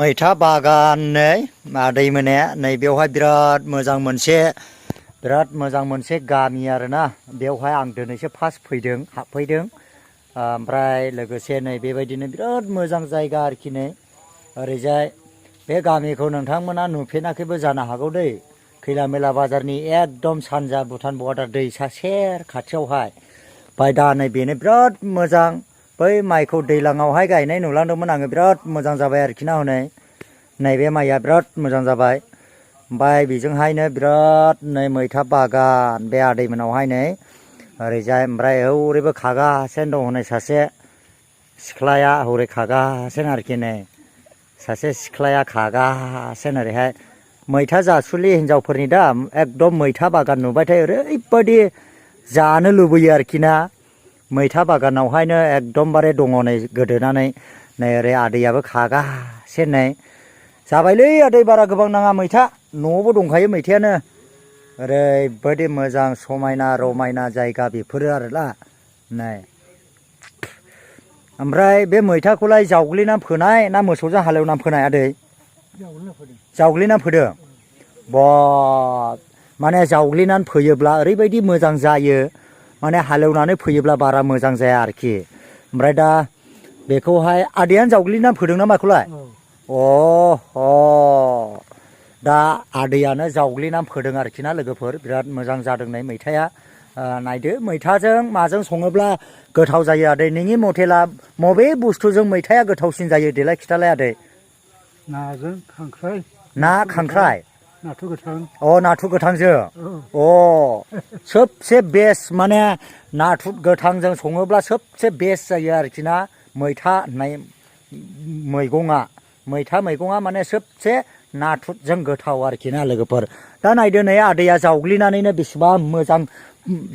मैथा बागान नै आदै मोने नै बेवहाय बिराद मोजां मोनसे गामि आरोना बेवहाय आं दिनैसो फार्स्ट हाबफैदों ओमफ्राय लोगोसे नै बेबायदिनो बिराद मोजां जायगा आरोखि नै ओरैजाय बे गामिखौ नोंथांमोना नुफेराखैबो जानो हागौ दै खैला मेला बाजारनि एकदम सानजा भुटान बर्डार दैसा सेर खाथियावहाय ओमफ्राय दा नै बेनो बिराद मोजां बै माइखौ दैलाङावहाय गायनाय नुलांदोंमोन आङो बिराद मोजां जाबाय आरोखि ना हनै नैबे माइया बिराद मोजां जाबाय ओमफ्राय बेजोंहायनो बिराद नै मैथा बागान बे आदैमोनावहाय नै ओरैजाय ओमफ्राय हौरैबो खागासिनो दं हनै सासे सिख्लाया हौरै खागासिनो आरोखि नै सासे सिख्लाया खागासिनो ओरैहाय मैथा जासुलि हिनजावफोरनि दा एकदम मैथा बागान नुबाथाय ओरैबायदि जानो लुबैयो आरोखि ना मैथा बागानावहायनो एकदमबारे दङ नै गोदोनानै नै ओरै आदैयाबो खागासिनो नै जाबायलै आदै बारा गोबां नाङा मैथा न'आवबो दंखायो मैथायानो ओरैबायदि मोजां समायना रमायना जायगा बेफोरो आरोना नै ओमफ्राय बे मैथाखौलाय जावग्लिना फोनाय ना मोसौजों हालेवना फोनाय आदै जावग्लिना फोदों बा माने जावग्लिनानै फोयोब्ला ओरैबायदि मोजां जायो माने हालेवनानै फोयोब्ला बारा मोजां जाया आरोखि ओमफ्राय दा बेखौहाय आदैयानो जावग्लिना फोदों ना माखौलाय दा आदैयानो जावग्लिना फोदों आरोखि ना लोगोफोर बिराद मोजां जादों नै मैथाया नायदो मैथाजों माजों सङोब्ला गोथाव जायो आदै नोंनि मथेला मबे बुस्थुजों मैथाया गोथावसिन जायो देलाय खिथालाय आदै नाजों खांख्राइ ना खांख्राइ नाथुर गोथां नाथुर गोथांजों सबसे बेस्ट माने नाथुर गोथांजों सङोब्ला सबसे बेस्ट जायो आरोखि ना मैथा होननाय मैगङा माने सबसे नाथुरजों गोथाव आरोखि ना लोगोफोर दा नायदो नै आदैया जावग्लिनानैनो बेसेबां मोजां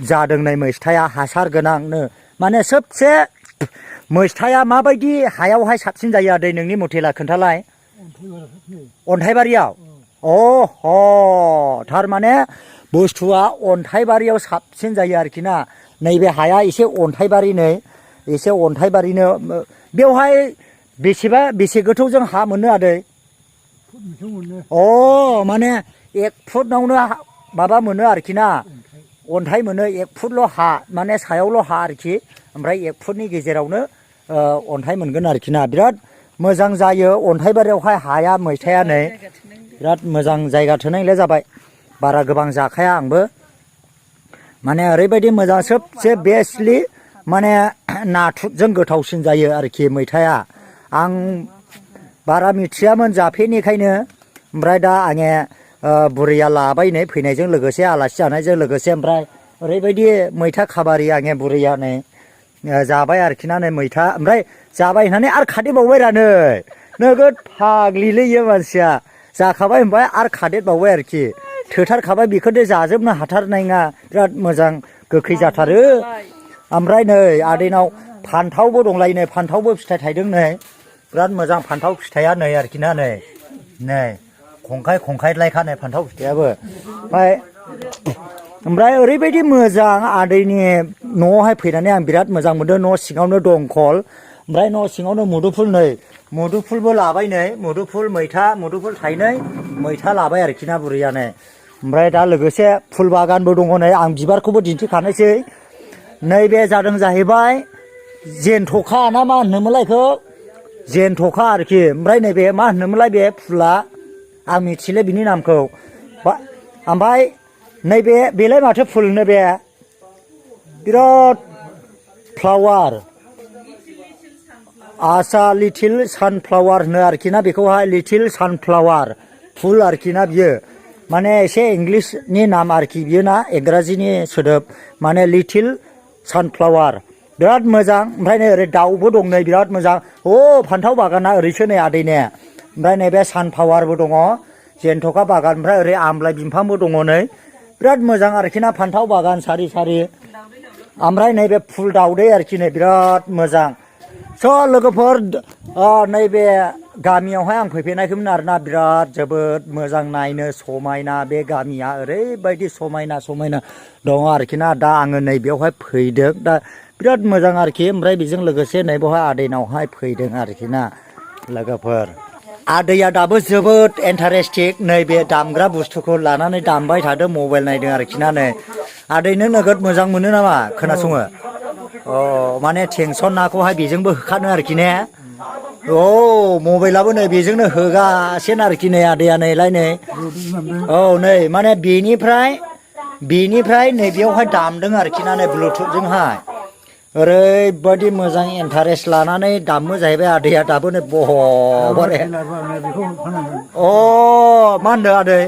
जादों नै मैथाया हासार गोनांनो माने सबसे मैथाया माबायदि हायावहाय साबसिन जायो आदै नोंनि मथेला खोन्थालाय अन्थाइबारियाव थारमाने बुस्थुआ अन्थाइबारियाव साबसिन जायो आरोखि ना नैबे हाया एसे अन्थाइबारिनो बेवहाय बेसे गोथौ जों हा मोनो आदै माने 1 फुटआवनो माबा मोनो आरोखि ना अन्थाइ मोनो 1 फुटल' हा माने सायावल' हा आरोखि ओमफ्राय 1 फुटनि गेजेरावनो अन्थाइ मोनगोन आरोखि ना बिराद मोजां जायो अन्थाइबारियावहाय हाया मैथाया नै बिराद मोजां जायगा थोनायलाय जाबाय बारा गोबां जाखाया आंबो माने ओरैबायदि मोजां सबसे बेस्टलि माने नाथुरजों गोथावसिन जायो आरोखि मैथाया आं बारा मिथियामोन जाफेरनिखायनो ओमफ्राय दा आङो बुरैया लाबाय नै फैनायजों लोगोसे आलासि जानायजों लोगोसे ओमफ्राय ओरैबायदि मैथा खाबारि आङो बुरैया नै जाबाय आरोखि ना नै मैथा ओमफ्राय जाबाय होननानै आरो खादेरबावबाय रा नै नोगोद फाग्लिलै मानसिया जाखाबाय ओमफ्राय आरो खादेरबावबाय आरोखि थोथारखाबाय बेखौनो जाजोबनो हाथारनाय नङा बिराद मोजां गोखै जाथारो ओमफ्राय नै आदैनाव फान्थावबो दंलाय नै फान्थावबो फिथाइ थायदों नै बिराद मोजां फान्थाव फिथाइया नै आरोखि ना नै खंखाय नै फान्थाव फिथाइयाबो ओमफ्राय ओरैबायदि मोजां आदैनि न'आवहाय फैनानै आं बिराद मोजां मोनदों न' सिङावनो दंखल ओमफ्राय न' सिङावनो मुदुफुलबो लाबाय नै मुदुफुल थायनै मैथा लाबाय आरोखि ना बुरैयानो ओमफ्राय दा लोगोसे फुल बागानबो दङ नै आं बिबारखौबो दिन्थिखानोसै नैबे जादों जाहैबाय जेन्थ'खा ना मा होनोमोनलाय बेखौ जेन्थ'खा आरोखि ओमफ्राय नैबे मा होनोमोनलाय बे फुला आं मिथिले बिनि नामखौ ओमफ्राय नैबे बेलाय माथो फुल होनो बे बिराद फ्लावार लिटिल सानफ्लावार होनो आरोखि ना बेखौहाय लिटिल सानफ्लावार फुल आरोखि ना बियो माने एसे इंलिसनि नाम आरोखि बियो ना इंराजिनि सोदोब माने लिटिल सानफ्लावार बिराद मोजां ओमफ्राय नै ओरै दाउबो दं नै बिराद मोजां फान्थाव बागाना ओरैसो नै आदैने ओमफ्राय नैबे सानफ्लावारबो दङ जेन्थ'खा बागान ओमफ्राय ओरै आमलाइ बिफांबो दङ नै बिराद मोजां आरोखि ना फान्थाव बागान सारि ओमफ्राय नैबे फुल दाउदै आरोखि नै बिराद मोजां स' लोगोफोर नैबे गामियावहाय आं फैफेराखैमोन आरोना बिराद जोबोद मोजां नायनो समायना बे गामिया ओरैबायदि समायना दङ आरोखि ना दा आङो नैबेयावहाय फैदों दा बिराद मोजां आरोखि ओमफ्राय बेजों लोगोसे नैबेवहाय आदैनावहाय फैदों आरोखि ना लोगोफोर आदैया दाबो जोबोद इन्टारेस्टिं नैबे दामग्रा बुस्थुखौ लानानै दामबाय थादों मबाइल नायदों आरोखि ना नै आदै नों नोगोद मोजां मोनो नामा खोनासङो अ माने टेनसन नाखौहाय बेजोंबो होखानो आरोखि ने औ मबाइलाबो नै बेजोंनो होगासिनो आरोखि नै आदैया नैलाय नै औ नै माने बेनिफ्राय नै बेयावहाय दामदों आरोखि ना नै ब्लुटुथजोंहाय ओरैबायदि मोजां इन्टारेस्ट लानानै दामो जाहैबाय आदैया दाबो नै बहरे अ मा होनदों आदै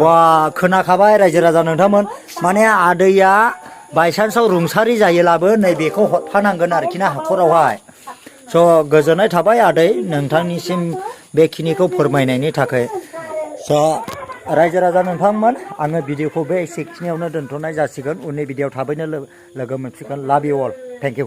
बा खोनाखाबाय रायजो राजा नोंथांमोन माने आदैया बायसान्सआव रुंसारि जायोब्लाबो नै बेखौ हरफानांगोन आरोखि ना हाखरावहाय स' गोजोननाय थाबाय आदै नोंथांनिसिम बेखिनिखौ फोरमायनायनि थाखाय स' रायजो राजा नोंथांमोन आङो भिडिअखौ बे एसेखिनियावनो दोनथ'नाय जासिगोन उननि भिडिअ थाबैनो लोगो मोनसिगोन लाभ इउ अल थेंक इउ